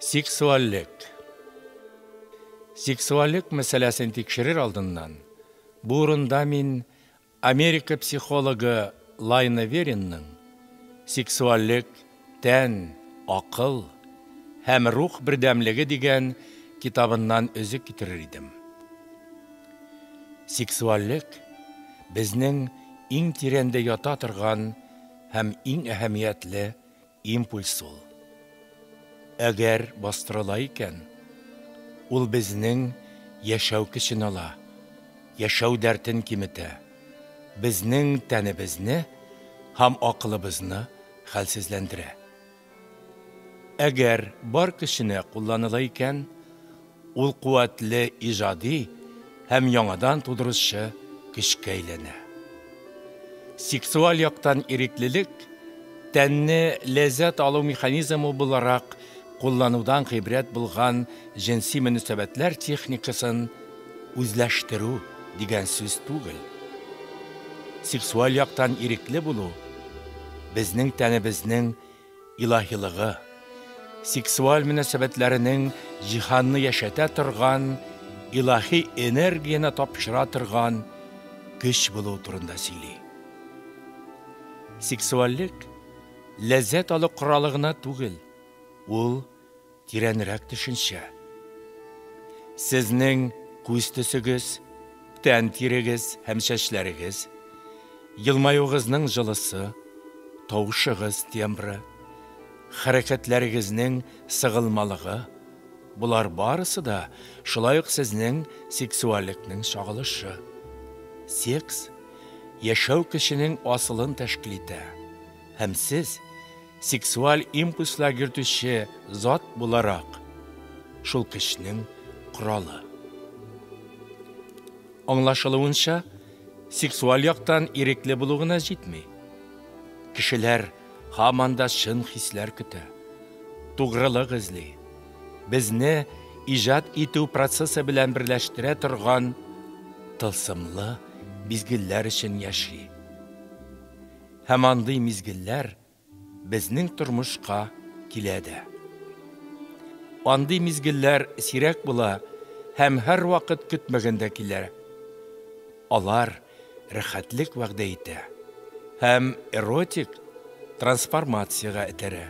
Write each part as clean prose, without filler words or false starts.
Сексуальлек. Сексуальлек мәсьәләсен тикшерер алдыннан, бу урында мин Америка психологы Лайна Веринның Сексуальлек, тән, акыл һәм рух бердәмлеге дигән китабыннан өзек китерер идем. Сексуальлек безнең иң тирәндә ята торган һәм иң әһәмиятле импульс ул. Әгәр бастырыла икән, ул безнең яшәү көчен ала, яшәү дәртен киметә, безнең тәнебезне һәм акылыбызны хәлсезләндерә. Әгәр бар көченә кулланыла икән, ул куәтле иҗади һәм яңадан тудыручы көчкә әйләнә. Сексуаль яктан иреклелек тәнне ләззәт алу механизмы буларак кулланудан гыйбрәт булган җенси мөнәсәбәтләр техникасын үзләштерү дигән сүз түгел. Сексуаль яктан ирекле булу безнең тәнебезнең илаһилыгы, сексуаль мөнәсәбәтләренең җиһанны яшәтә торган илаһи энергияне тапшыра торган көч булу турында сөйли. Сексуальлек ләззәт алу коралы гына түгел, ул тирәнрәк төшенчә. Сезнең күз төсегез, тән тирегез һәм чәчләрегез, елмаюыгызның җылысы, тавышыгыз тембры, хәрәкәтләрегезнең сыгылмалыгы, болар барысы да шулай ук сезнең сексуальлекнең чагылышы. Секс яшәү көченең асылын тәшкил итә. Һәм сез сексуаль импульслар йөртүче зат буларак шул көчнең коралы. Аңлашылуынча, сексуаль яктан ирекле булу гына җитми. Кешеләр һаман да чын хисләр көтә, тугрылык эзли. Безне иҗат итү процессы белән берләштерә торган тылсымлы мизгелләр өчен яши. Һәм андый мизгелләр безнең тормышка килә дә. Андый мизгелләр сирәк була һәм һәрвакыт көтмәгәндә килә. Алар рәхәтлек вәгъдә итә һәм эротик трансформациягә этәрә.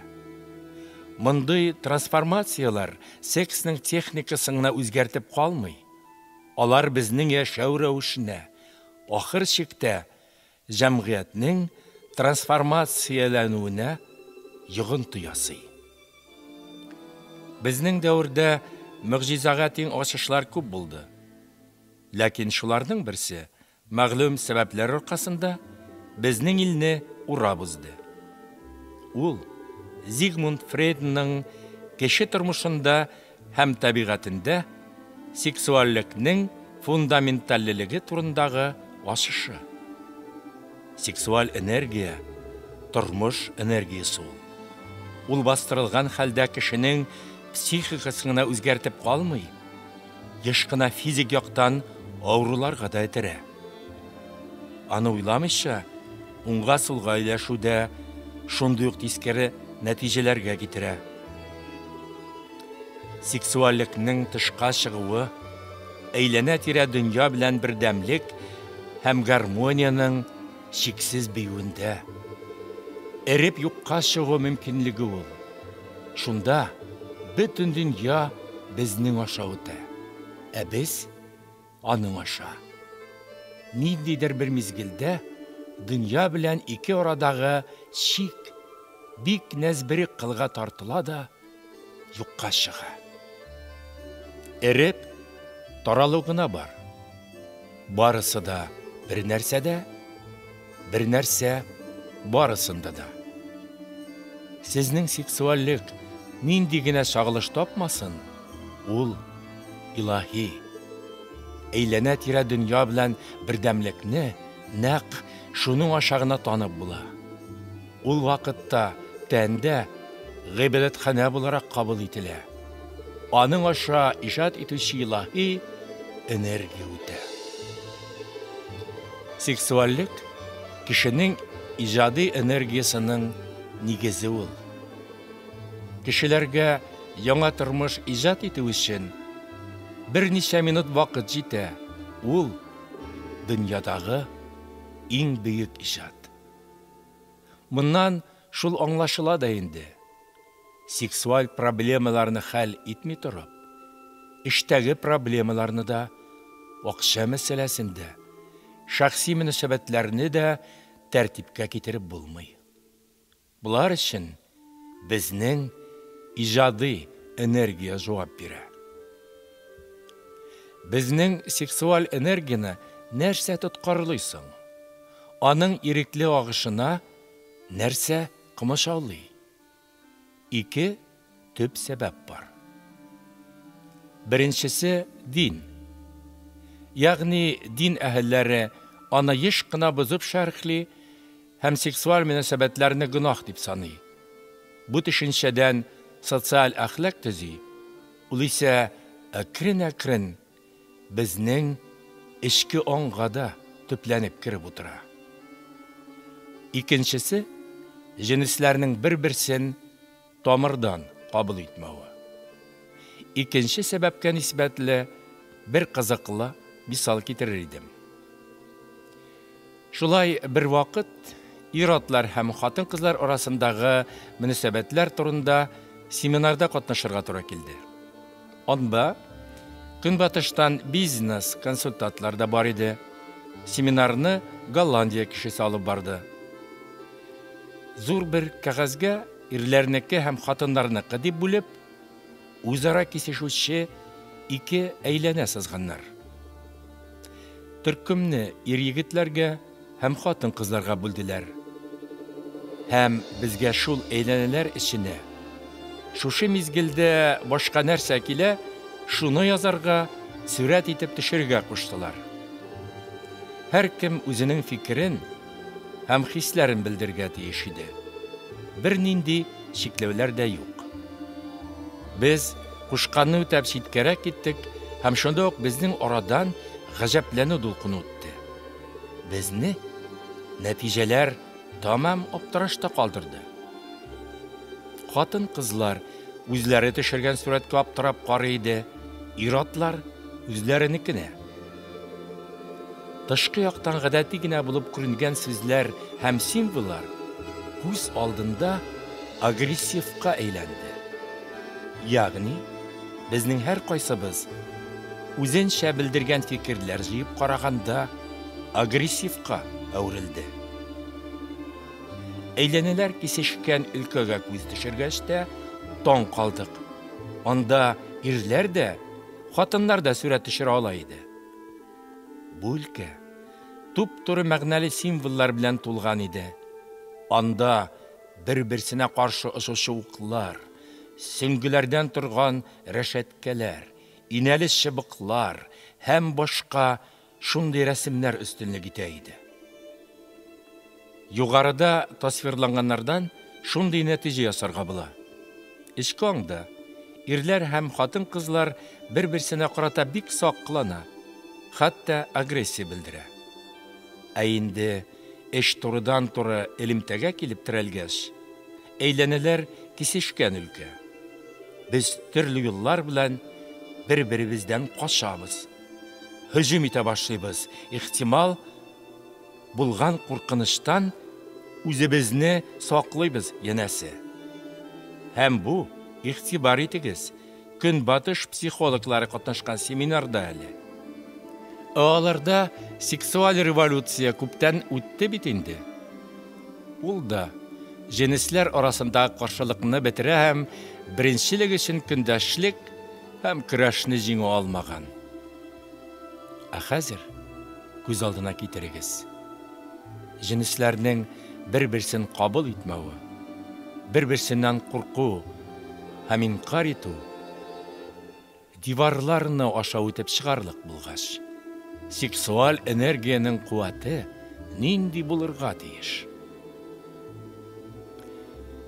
Мондый трансформацияләр сексның техникасын гына үзгәртеп калмый. Алар безнең яшәү рәвешенә, ахыр чиктә җәмгыятьнең трансформацияләнүенә йогынты ясый. Безнең дәвердә могҗизага тиң ачышлар күп булды. Ләкин шуларның берсе мәгълүм сәбәпләр аркасында безнең илне урап узды. Ул Зигмунд Фрейдның кеше тормышында һәм табигатендә сексуальлекнең фундаментальлелеге турындагы ачышы. Сексуаль энергия тормыш энергиясе ул. Ул бастырылган хәлдә кешенең психикасын гына үзгәртеп калмый, еш кына физик яктан авыруларга да этәрә. Аны уйламыйча, уңга-сулга әйләшү дә шундый ук тискәре нәтиҗәләргә китерә. Сексуальлекнең тышка чыгуы әйләнә-тирә дөнья белән бердәмлек һәм гармониянең чиксез биюендә эреп юкка чыгу мөмкинлеге ул. Шунда бөтен дөнья безнең аша үтә, ә без аның аша. Ниндидер бер мизгелдә дөнья белән ике арадагы чик бик нәзберек кылга тартыла да юкка чыга. Эреп таралу гына бар. Барысы да бер нәрсәдә, бер нәрсә барысында да. Сезнең сексуальлек нинди генә чагылыш тапмасын, ул илаһи. Әйләнә-тирә дөнья белән бердәмлекне нәкъ шуның аша гына танып була. Ул вакытта тән дә гыйбадәтханә буларак кабул ителә. Аның аша иҗат итүче илаһи энергия үтә. Сексуальлек кешенең иҗади энергиясенең нигезе ул. Кешеләргә яңа тормыш иҗат итү өчен берничә минут вакыт җитә, ул, дөньядагы иң бөек иҗат. Моннан шул аңлашыла да инде, сексуаль проблемаларны хәл итми торып, эштәге проблемаларны да, акча мәсьәләсен дә, шәхси мөнәсәбәтләрне дә тәртипкә китереп булмый. Болар өчен безнең иҗади энергия җавап бирә. Безнең сексуаль энергияне нәрсә тоткарлый соң? Аның ирекле агышына нәрсә комачаулый? Ике төп сәбәп бар. Беренчесе, дин. Ягъни дин әһелләре аны еш кына бозып шәрехли һәм сексуаль мөнәсәбәтләрне гөнаһ дип саный. Бу төшенчәдән социаль әхлак төзи, ул исә әкрен-әкрен безнең эчке аңга да төпләнеп кереп утыра. Икенчесе, җенесләрнең бер-берсен тамырдан кабул итмәве. Икенче сәбәпкә нисбәтле бер кызыклы мисал китерер идем. Шулай бервакыт ир-атлар һәм хатын-кызлар арасындагы мөнәсәбәтләр турында семинарда катнашырга туры килде. Анда Көнбатыштан бизнес-консультантлар да бар иде. Семинарны Голландия кешесе алып барды. Зур бер кәгазьгә ирләрнеке һәм хатыннарныкы дип бүлеп, үзара кисешүче ике әйләнә сызганнар. Төркемне ир-егетләргә һәм хатын-кызларга бүлделәр. Һәм безгә шул әйләнәләр эченә шушы мизгелдә башка нәрсә килә, шуны язарга, сурәт итеп төшерергә куштылар. Һәркем үзенең фикерен һәм хисләрен белдерергә тиеш иде. Бернинди чикләүләр дә юк. Без кушканны үтәп читкәрәк киттек һәм шунда ук безнең арадан гаҗәпләнү дулкыны үтте. Безне нәтиҗәләр тәмам аптырашта калдырды. Хатын-кызлар үзләре төшергән сурәткә аптырап карый иде, ир-атлар үзләренекенә. Тышкы яктан гадәти генә булып күренгән сүзләр һәм символлар күз алдында агрессивка әйләнде. Ягъни, безнең һәркайсыбыз үзенчә белдергән фикерләр җыеп караганда агрессивка әверелде. Әйләнәләр кисешкән өлкәгә күз төшергәч тә таң калдык. Анда ирләр дә, хатыннар да сурәт төшерә ала иде. Бу өлкә туп-туры мәгънәле символлар белән тулган иде. Анда бер-берсенә каршы очучы уклар, сөңгеләрдән торган рәшәткәләр, инәле чыбыклар һәм башка шундый рәсемнәр өстенлек итә иде. Югарыда тасвирланганнардан шундый нәтиҗә ясарга була. Эчке аңда ирләр һәм хатын-кызлар бер-берсенә карата бик сак кылана, хәтта агрессия белдерә. Ә инде эш турыдан-туры элемтәгә килеп терәлгәч, әйләнәләр кисешкән өлкә. Без төрле юллар белән бер-беребездән качабыз. Һөҗүм итә башлыйбыз. Ихтимал, булган куркынычтан үзебезне саклыйбыз, янәсе. Һәм бу, игътибар итегез, Көнбатыш психологлары катнашкан семинарда әле. Ә аларда сексуаль революция күптән үтте бит инде. Ул да җенесләр арасындагы каршылыкны бетерә һәм беренчелек өчен көндәшлек һәм көрәшне җиңә алмаган. Ә хәзер күз алдына китерегез. Җенесләрнең бер-берсен кабул итмәве, бер-берсеннән курку һәм инкарь итү диварларны аша үтеп чыгарлык булгач, сексуаль энергиянең куәте нинди булырга тиеш?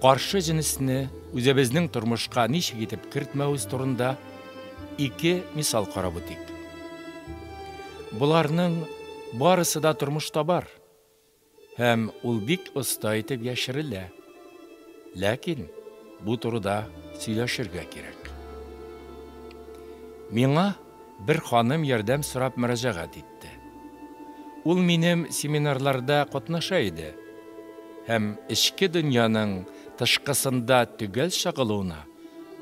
Каршы җенесне үзебезнең тормышка ничек итеп кертмәвез турында ике мисал карап үтик. Боларның барысы да тормышта бар. Һәм ул бик оста итеп яшерелә. Ләкин бу турыда сөйләшергә кирәк. Миңа бер ханым ярдәм сорап мөрәҗәгать итте. Ул минем семинарларда катнаша иде һәм эчке дөньяның тышкысында төгәл чагылуына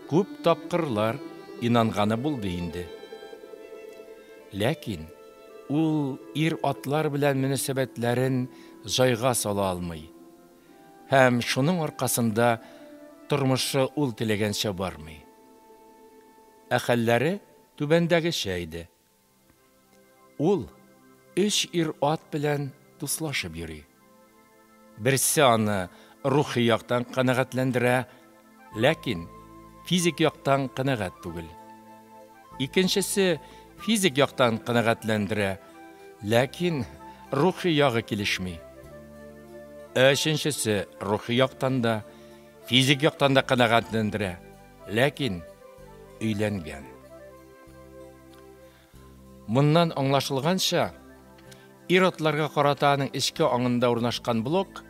күп тапкырлар инанганы булды инде. Ләкин ул ир-атлар белән мөнәсәбәтләрен җайга сала алмый. Һәм шуның аркасында тормышы ул теләгәнчә бармый. Ә хәлләре түбәндәгечә иде. Ул өч ир-ат белән дуслашып йөри. Берсе аны рухи яктан канәгатьләндерә, ләкин физик яктан канәгать түгел. Икенчесе физик яктан канәгатьләндерә, ләкин рухи ягы килешми. Ә өченчесе рухи яктан да, физик яктан да канәгатьләндерә, ләкин өйләнгән. Моннан аңлашылганча, ир-атларга карата аның эчке аңында урнашкан блок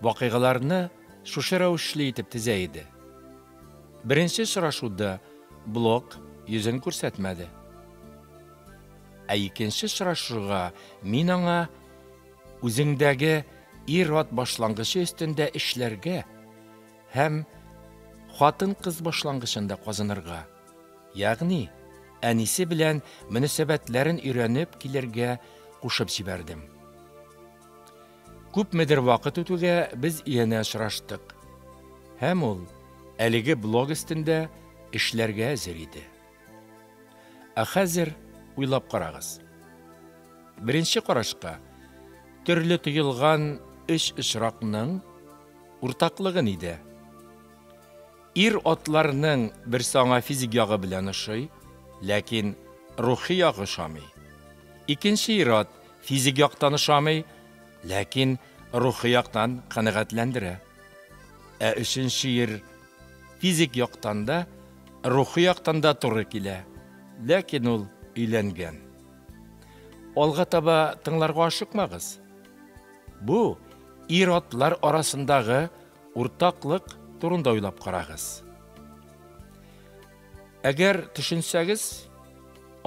вакыйгаларны шушы рәвешле итеп тезә иде. Беренче очрашуда блок йөзен күрсәтмәде. Ә икенче очрашуга мин аңа үзеңдәге ир-ат башлангычы өстендә эшләргә һәм хатын-кыз башлангычында казынырга, ягъни әнисе белән мөнәсәбәтләрен өйрәнеп килергә кушып җибәрдем. Күпмедер вакыт үтүгә без янә очраштык. Һәм ул әлеге блог өстендә эшләргә әзер иде. Ә хәзер уйлап карагыз. Беренче карашка төрле тоелган өч очракның уртаклыгы нидә? Ир-атларның берсе аңа физик ягы белән ошый, ләкин рухи ягы ошамый. Икенче ир-ат физик яктан ошамый, ләкин рухи яктан канәгатьләндерә. Ә өченче ир физик яктан да, рухи яктан да туры килә, ләкин ул өйләнгән. Алга таба тыңларга ашыкмагыз. Бу ир-атлар арасындагы уртаклык турында уйлап карагыз. Әгәр төшенсәгез,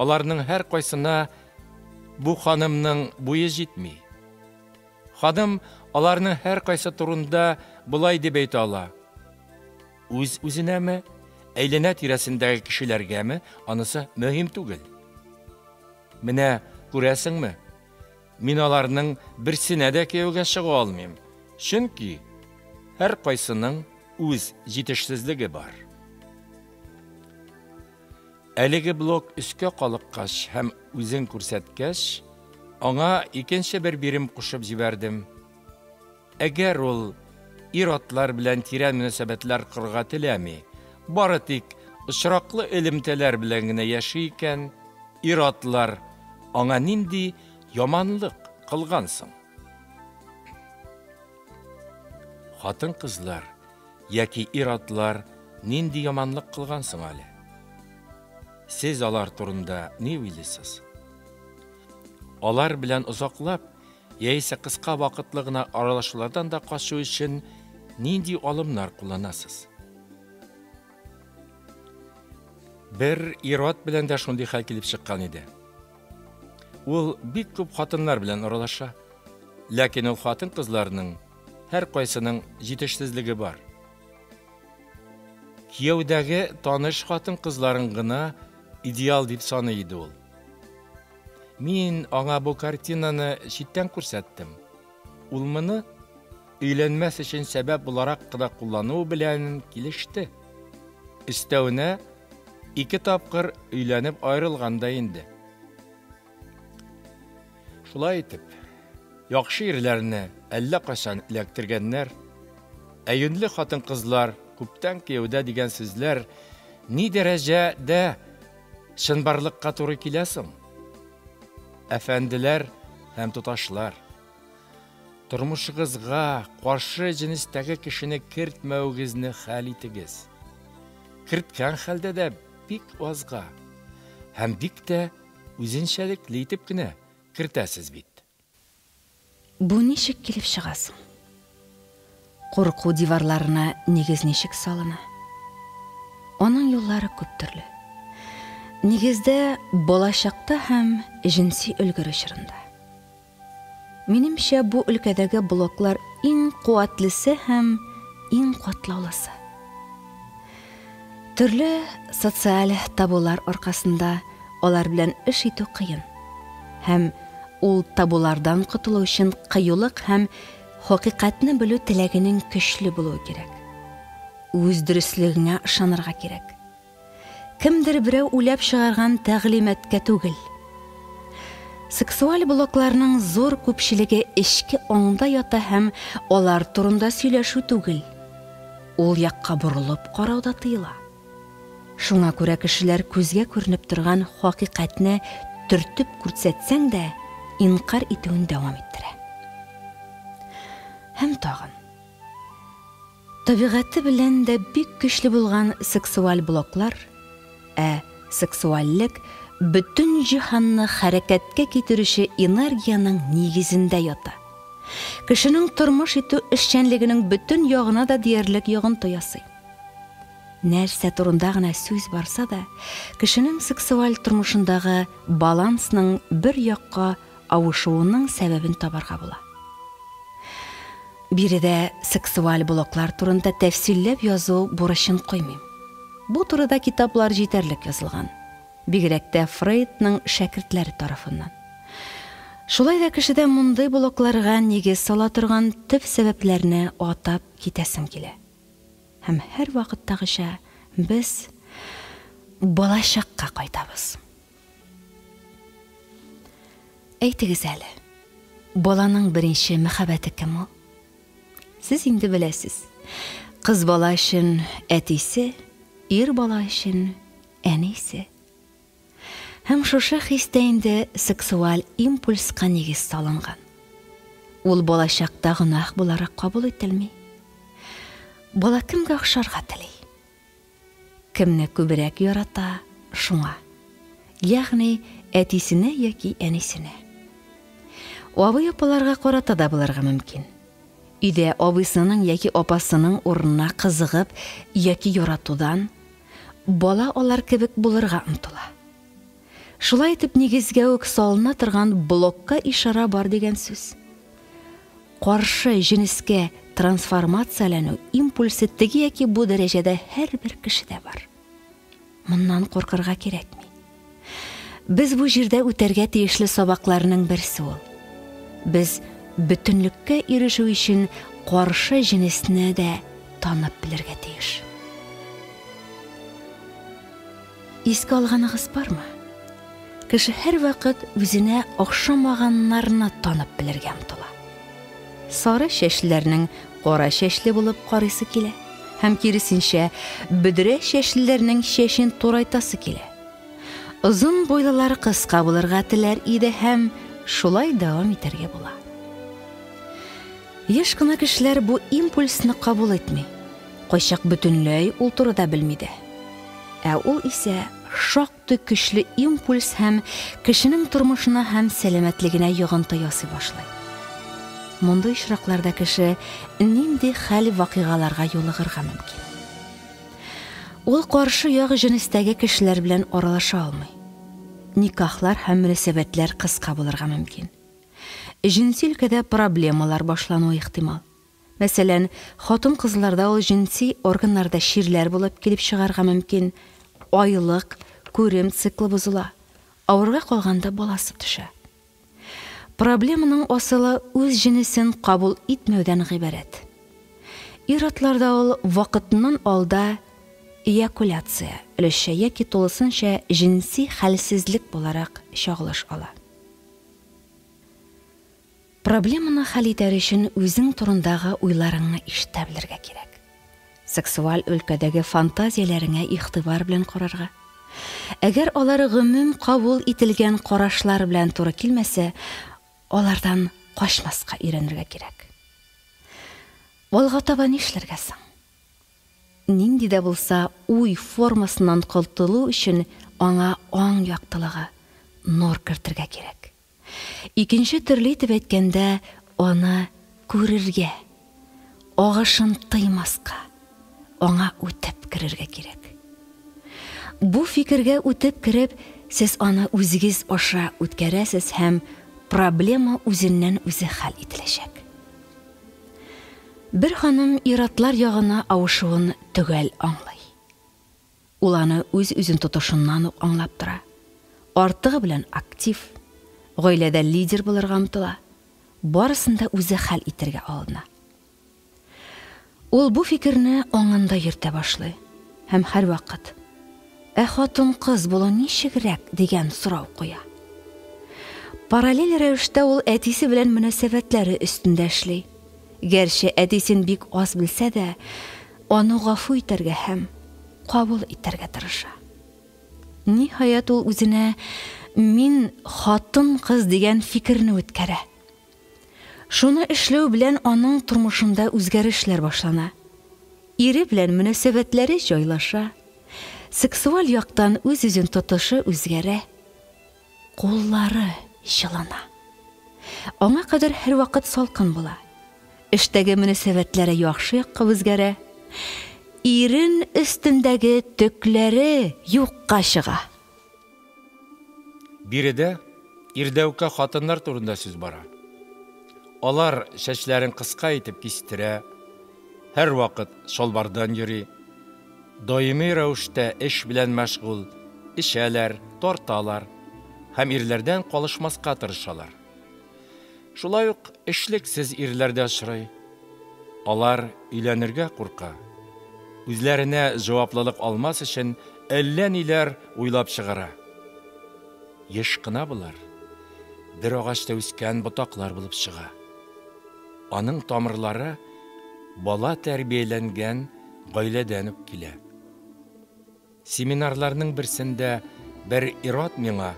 аларның һәркайсына бу ханымның буе җитми. Ханым аларның һәркайсы турында болай дип әйтә ала: Үз-үзенәме, әйләнә тирәсендәге кешеләргәме, анысы мөһим түгел. Менә күрәсеңме, мин аларның берсенә дә кияүгә чыга алмыйм, чөнки һәркайсының үз җитешсезлеге бар. Әлеге блок өскә калыккач һәм үзен күрсәткәч, аңа икенче бер бирем кушып җибәрдем. Әгәр ул ир-атлар белән тирән мөнәсәбәтләр корырга теләми, бары тик очраклы элемтәләр белән генә яши икән, ир-атлар аңа нинди яманлык кылган соң? Хатын-кызлар яки ир-атлар нинди яманлык кылган соң әле? Сез алар турында ни уйлыйсыз? Алар белән озаклап яисә кыска вакытлы гына аралашулардан да качу өчен нинди алымнар кулланасыз? Бер ир-ат белән дә шундый хәл килеп чыккан иде. Ул бик күп хатыннар белән аралаша, ләкин ул хатын-кызларның һәркайсының җитешсезлеге бар. Кияүдәге таныш хатын-кызларын гына идеал дип саный иде ул. Мин аңа бу картинаны читтән күрсәттем. Ул моны өйләнмәс өчен сәбәп буларак кына куллану белән килеште. Өстәвенә ике тапкыр өйләнеп аерылган да инде. Шулай итеп, яхшы ирләрне әллә кайчан эләктергәннәр, ә юньле хатын-кызлар күптән кияүдә дигән сүзләр ни дәрәҗәдә чынбарлыкка туры килә соң? Әфәнделәр һәм туташлар, тормышыгызга каршы җенестәге кешене кертмәвегезне хәл итегез. Керткән хәлдә дә бик азга һәм бик тә үзенчәлекле итеп кенә кертәсез бит. Бу ничек килеп чыга соң? Курку диварларына нигез ничек салына? Аның юллары күп төрле. Нигездә балачакта һәм җенси өлгерү чорында. Минемчә, бу өлкәдәге блоклар иң куәтлесе һәм иң катлаулысы. Төрле социаль табулар аркасында алар белән эш итү кыен. Һәм ул табулардан котылу өчен кыюлык һәм хакыйкатьне белү теләгенең көчле булуы кирәк. Үз дөреслегеңә ышанырга кирәк. Кемдер берәү уйлап чыгарган тәгълиматка түгел. Сексуаль блокларның зур күпчелеге эчке аңда ята һәм алар турында сөйләшү түгел. Ул якка борылып карау да тыела. Шуңа күрә кешеләр күзгә күренеп торган хакыйкатьне төртеп күрсәтсәң дә, инкарь итүен дәвам иттерә. Һәм тагын. Табигате белән дә бик көчле булган сексуаль блоклар, ә сексуальлек бөтен җиһанны хәрәкәткә китерүче энергиянең нигезендә ята. Кешенең тормыш итү эшчәнлегенең бөтен ягына да диярлек йогынты ясый. Нәрсә турында гына сүз барса да, кешенең сексуаль тормышындагы балансның бер якка авышуының сәбәбен табарга була. Биредә сексуаль блоклар турында тәфсилләп язу бурычын куймыйм. Бу турыда китаплар җитәрлек язылган. Бигрәк тә Фрейдның шәкертләре тарафыннан. Шулай да кешедә мондый блокларга нигез сала торган төп сәбәпләрне атап китәсем килә. Һәм һәрвакыттагыча без балачакка кайтабыз. Әйтегез әле, баланың беренче мәхәббәте кем ул? Сез инде беләсез. Кыз бала өчен әтисе, ир бала өчен әнисе. Һәм шушы хис тә инде сексуаль импульска нигез салынган. Ул балачакта гөнаһ буларак кабул ителми. Бала кемгә охшарга тели? Кемне күбрәк ярата, шуңа. Ягъни әтисенә яки әнисенә. Абый апаларга карата да булырга мөмкин. Өйдә абыйсының яки апасының урынына кызыгып яки яратудан бала алар кебек булырга омтыла. Шулай итеп нигезгә үк салына торган блокка ишара бар дигән сүз. Каршы җенескә трансформацияләнү импульсы теге яки бу дәрәҗәдә һәрбер кешедә бар. Моннан куркырга кирәкми. Без бу җирдә үтәргә тиешле сабакларның берсе ул. Без бөтенлеккә ирешү өчен каршы җенесне дә танып белергә тиеш. Искә алганыгыз бармы? Кеше һәрвакыт үзенә охшамаганнарны танып белергә омтыла. Сары чәчлеләрнең кара чәчле булып карыйсы килә һәм киресенчә, бөдрә чәчлеләрнең чәчен турайтасы килә. Озын буйлылар кыска булырга теләр иде һәм шулай дәвам итәргә була. Еш кына кешеләр бу импульсны кабул итми. Кайчак бөтенләй ул турыда белми дә. Ә ул исә шактый көчле импульс һәм кешенең тормышына һәм сәламәтлегенә йогынты ясый башлый. Мондый очракларда кеше нинди хәл-вакыйгаларга юлыгырга мөмкин? Ул каршы як җенестәге кешеләр белән аралаша алмый. Никахлар һәм мөнәсәбәтләр кыска булырга мөмкин. Җенси өлкәдә проблемалар башлануы ихтимал. Мәсәлән, хатын-кызларда ул җенси органнарда чирләр булып килеп чыгарга мөмкин, айлык, күрем циклы бозыла, авырга калганда баласы төшә. Проблеманың асылы үз җенесен кабул итмәүдән гыйбарәт. Ир-атларда ул вакытыннан алда эякуляция, өлешчә яки тулысынча җенси хәлсезлек буларак чагылыш ала. Проблеманы хәл итәр өчен үзең турындагы уйларыңны ишетә белергә кирәк. Сексуаль өлкәдәге фантазияләреңә игътибар белән карарга. Әгәр алар гомум кабул ителгән карашлар белән туры килмәсә, алардан качмаска өйрәнергә кирәк. Алга таба нишләргә соң? Нинди дә булса уй формасыннан котылу өчен аңа аң яктылыгы, нур кертергә кирәк. Икенче төрле итеп әйткәндә, аны күрергә, агышын тыймаска, аңа үтеп керергә кирәк. Бу фикергә үтеп кереп, сез аны үзегез аша үткәрәсез һәм проблема үзеннән-үзе хәл ителәчәк. Бер ханым ир-атлар ягына авышуын төгәл аңлый. Ул аны үз-үзен тотышыннан ук аңлап тора. Артыгы белән актив, гаиләдә лидер булырга омтыла, барысын да үзе хәл итәргә алына. Ул бу фикерне аңында йөртә башлый һәм һәрвакыт, Ә хатын-кыз булу ничегрәк? дигән сорау куя. Параллель рәвештә ул әтисе белән мөнәсәбәтләре өстендә эшли. Гәрчә әтисен бик аз белсә дә, аны гафу итәргә һәм кабул итәргә тырыша. Ниһаять, ул үзенә мин хатын-кыз дигән фикерне үткәрә. Шуны эшләү белән аның тормышында үзгәрешләр башлана. Ире белән мөнәсәбәтләре җайлаша, сексуаль яктан үз-үзен тотышы үзгәрә, куллары җылына. Аңа кадәр һәрвакыт салкын була. Эштәге мөнәсәбәтләре яхшы якка үзгәрә. Ирен өстендәге төкләре юкка чыга. Биредә ирдәүкә хатыннар турында сүз бара. Алар чәчләрен кыска итеп кистерә, һәрвакыт чалбардан йөри, даими рәвештә эш белән мәшгуль, эчәләр, тарталар һәм ирләрдән калышмаска тырышалар. Шулай ук эшлексез ирләр дә очрый. Алар өйләнергә курка. Үзләренә җаваплылык алмас өчен әллә ниләр уйлап чыгара. Еш кына болар бер агачта үскән ботаклар булып чыга. Аның тамырлары бала тәрбияләнгән гаиләдән үк килә. Семинарларның берсендә бер ир-ат миңа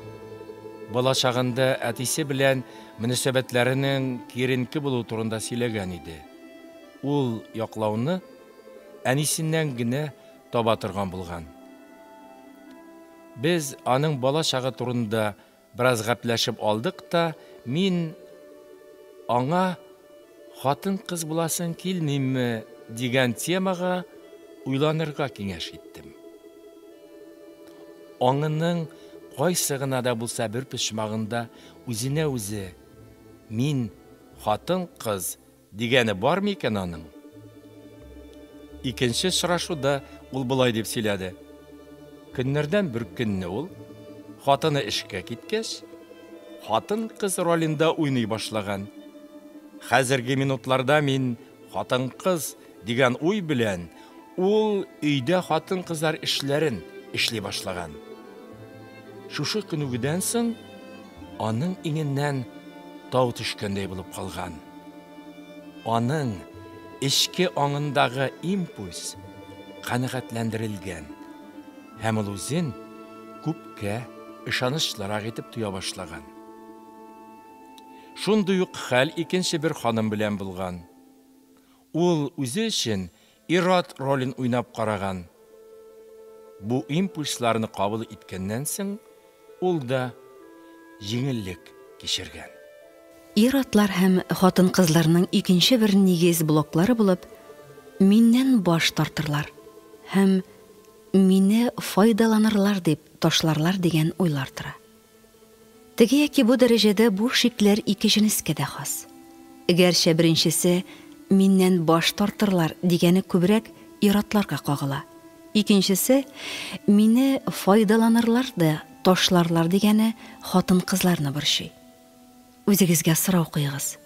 балачагында әтисе белән мөнәсәбәтләренең киеренке булуы турында сөйләгән иде. Ул яклауны әнисеннән генә таба торган булган. Без аның балачагы турында бераз гәпләшеп алдык та, мин аңа хатын-кыз буласың килмиме дигән темага уйланырга киңәш иттем. Аңының кайсы гына да булса бер почмагында үзенә үзе мин хатын-кыз дигәне бар микән аның? Икенче очрашуда ул болай дип сөйләде. Көннәрдән бер көнне ул, хатыны эшкә киткәч, хатын-кыз ролендә уйный башлаган. Хәзерге минутларда мин хатын-кыз дигән уй белән ул өйдә хатын-кызлар эшләрен эшли башлаган. Шушы күнегүдән соң аның иңеннән тау төшкәндәй булып калган. Аның эчке аңындагы импульс канәгатьләндерелгән һәм ул үзен күпкә ышанычлырак итеп тоя башлаган. Шундый ук хәл икенче бер ханым белән булган. Ул үзе өчен ир-ат ролен уйнап караган. Бу импульсларны кабул иткәннән соң, ул да җиңеллек кичергән. Ир-атлар һәм хатын-кызларның икенче бер нигез блоклары булып, миннән баш тартырлар һәм мине файдаланырлар дип ташларлар дигән уйлар тора. Теге яки бу дәрәҗәдә бу шикләр ике җенескә дә хас. Гәрчә беренчесе миннән баш тартырлар дигәне күбрәк ир-атларга кагыла. Икенчесе мине файдаланырлар да ташларлар дигәне хатын-кызларны борчый. Үзегезгә сорау куегыз.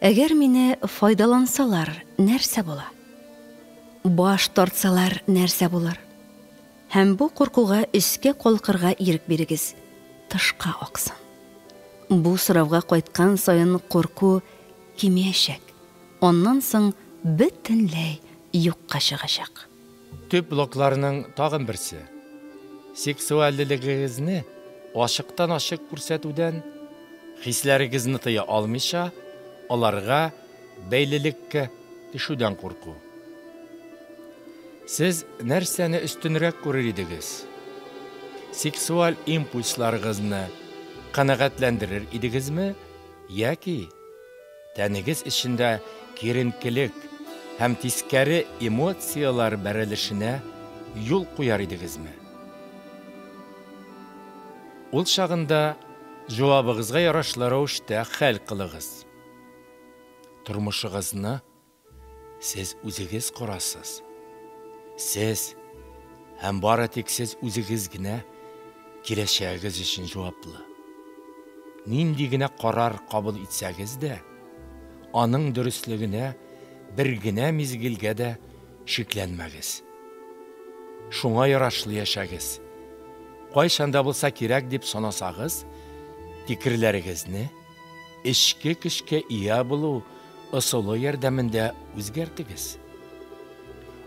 Әгәр мине файдалансалар, нәрсә була? Баш тартсалар, нәрсә булыр? Һәм бу куркуга өскә калкырга ирек бирегез, тышка аксын. Бу сорауга кайткан саен курку кимиячәк. Аннан соң бөтенләй юкка чыгачак. Төп блокларның тагын берсе сексуальлелегегезне ачыктан-ачык күрсәтүдән, хисләрегезне тыя алмыйча, аларга бәйлелеккә төшүдән курку. Сез нәрсәне өстенрәк күрер идегез? Сексуаль импульсларыгызны канәгатьләндерер идегезме яки тәнегез эчендә киеренкелек һәм тискәре эмоцияләр бәрелешенә юл куяр идегезме? Ул чагында җавабыгызга ярашлы рәвештә хәл кылыгыз. Тормышыгызны сез үзегез корасыз. Сез һәм бары тик сез үзегез генә киләчәгегез өчен җаваплы. Нинди генә карар кабул итсәгез дә, аның дөреслегенә бер генә мизгелгә дә шикләнмәгез. Шуңа ярашлы яшәгез. Кайчан да булса кирәк дип санасагыз, фикерләрегезне эчке көчкә ия булу ысулы ярдәмендә үзгәртегез.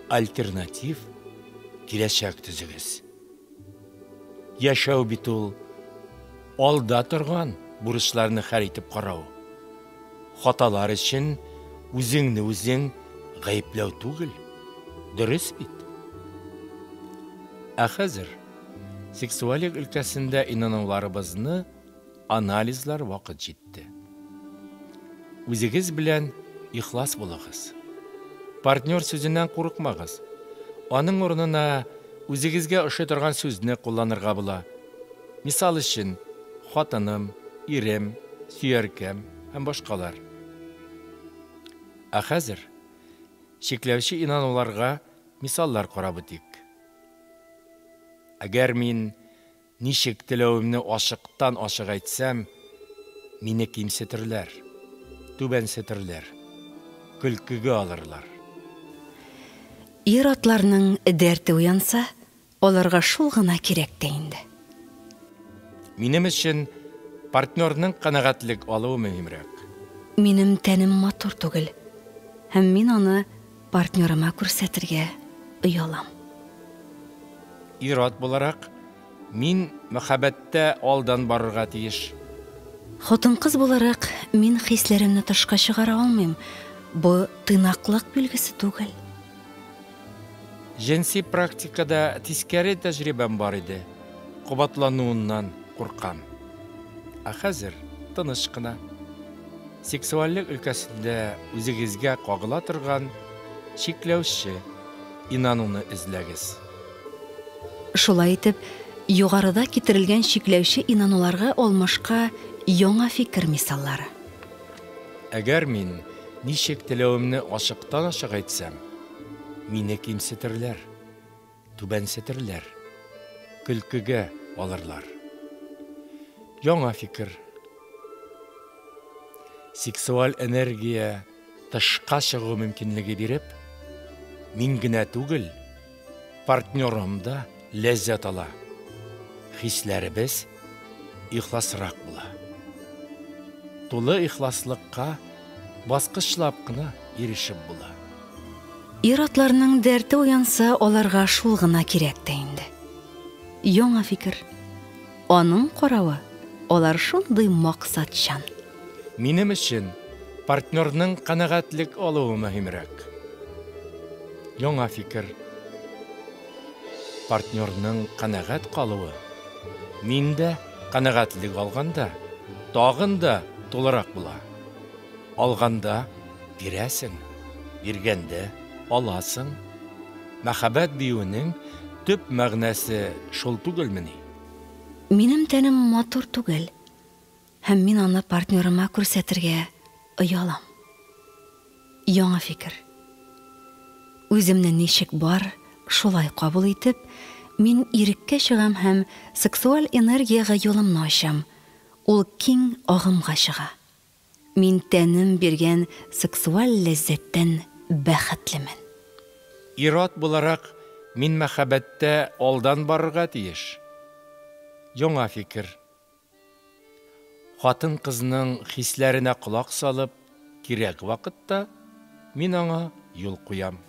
Альтернатив киләчәк төзегез. Яшәү бит ул алда торган бурычларны хәл итеп карау. Хаталар өчен үзеңне үзең гаепләү түгел. Дөрес бит. Ә хәзер сексуаллык өлкәсендә инануларыбызны анализлар вакыт җитте. Үзегез белән ихлас булыгыз. Партнер сүзеннән курыкмагыз. Аның урынына үзегезгә ошый торган сүзне кулланырга була. Мисал өчен, хатыным, ирем, сөяркәм һәм башкалар. Ә хәзер чикләүче инануларга мисаллар карап үтик. Әгәр мин ничек теләвемне ашыктан ашык әйтсәм, мине кимсетерләр, түбәнсетерләр, көлкегә алырлар. Ир-атларның дәрте уянса, аларга шул гына кирәк тә инде. Минем өчен партнерның канәгатьлек алуы мөһимрәк. Минем тәнем матур түгел, һәм мин аны партнерыма күрсәтергә оялам. Ир-ат буларак, мин мәхәббәттә алдан барырга тиеш. Хатын-кыз буларак, мин хисләремне тышка чыгара алмыйм. Бу тыйнаклык билгесе түгел. Җенси практикада тискәре тәҗрибәм бар иде. Кабатлануыннан куркам. Ә хәзер тыныч кына. Сексуальлек өлкәсендә үзегезгә кагыла торган чикләүче инануны эзләгез. Шулай итеп, югарыда китерелгән чикләүче инануларга алмашка яңа фикер мисаллары. Әгәр мин ничек теләвемне ашыктан ашык әйтсәм, мине кимсетерләр, түбәнсетерләр, көлкегә алырлар. Яңа фикер. Сексуаль энергия тышка чыгу мөмкинлеге биреп, мин генә түгел, партнерым да ләззәт ала. Хисләребез ихласрак була. Тулы ихласлыкка баскычлап кына ирешеп була. Ир-атларның дәрте уянса, аларга шул гына кирәк тә инде. Яңа фикер. Аның каравы, алар шундый максатчан. Минем өчен партнерның канәгатьлек алуы мөһимрәк. Яңа фикер. Партнерның канәгать калуы, мин дә канәгатьлек алганда, тагын да тулырак була. Алганда бирәсең, биргәндә аласың. Мәхәббәт биюенең төп мәгънәсе шул түгелмени? Минем тәнем матур түгел, һәм мин аны партнерыма күрсәтергә оялам. Яңа фикер. Үземне ничек бар, шулай кабул итеп, мин иреккә чыгам һәм сексуаль энергиягә юлымны ачам. Ул киң агымга чыга. Мин тәнем биргән сексуаль ләззәттән бәхетлемен. Ир-ат буларак, мин мәхәббәттә алдан барырга тиеш. Яңа фикер. Хатын-кызның хисләренә колак салып, кирәк вакытта мин аңа юл куям.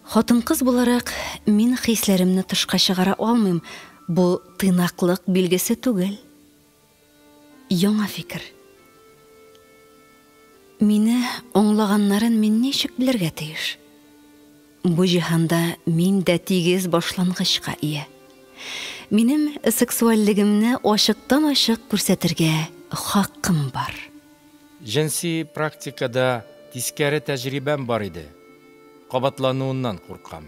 Хатын-кыз буларак, мин хисләремне тышка чыгара алмыйм. Бу тыйнаклык билгесе түгел. Яңа фикер. Мине аңлаганнарын мин ничек белергә тиеш? Бу җиһанда мин дә тигез башлангычка ия. Минем сексуальлегемне ачыктан-ачык күрсәтергә хакым бар. Җенси практикада тискәре тәҗрибәм бар иде. Кабатлануыннан куркам.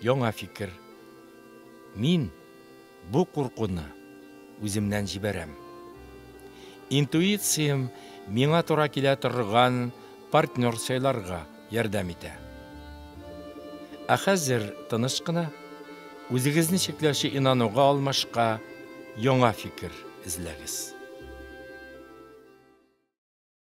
Яңа фикер. Мин бу куркуны үземнән җибәрәм. Интуициям миңа тура килә торган партнер сайларга ярдәм итә. Ә хәзер тыныч кына, үзегезне чикләүче инануга алмашка яңа фикер эзләгез.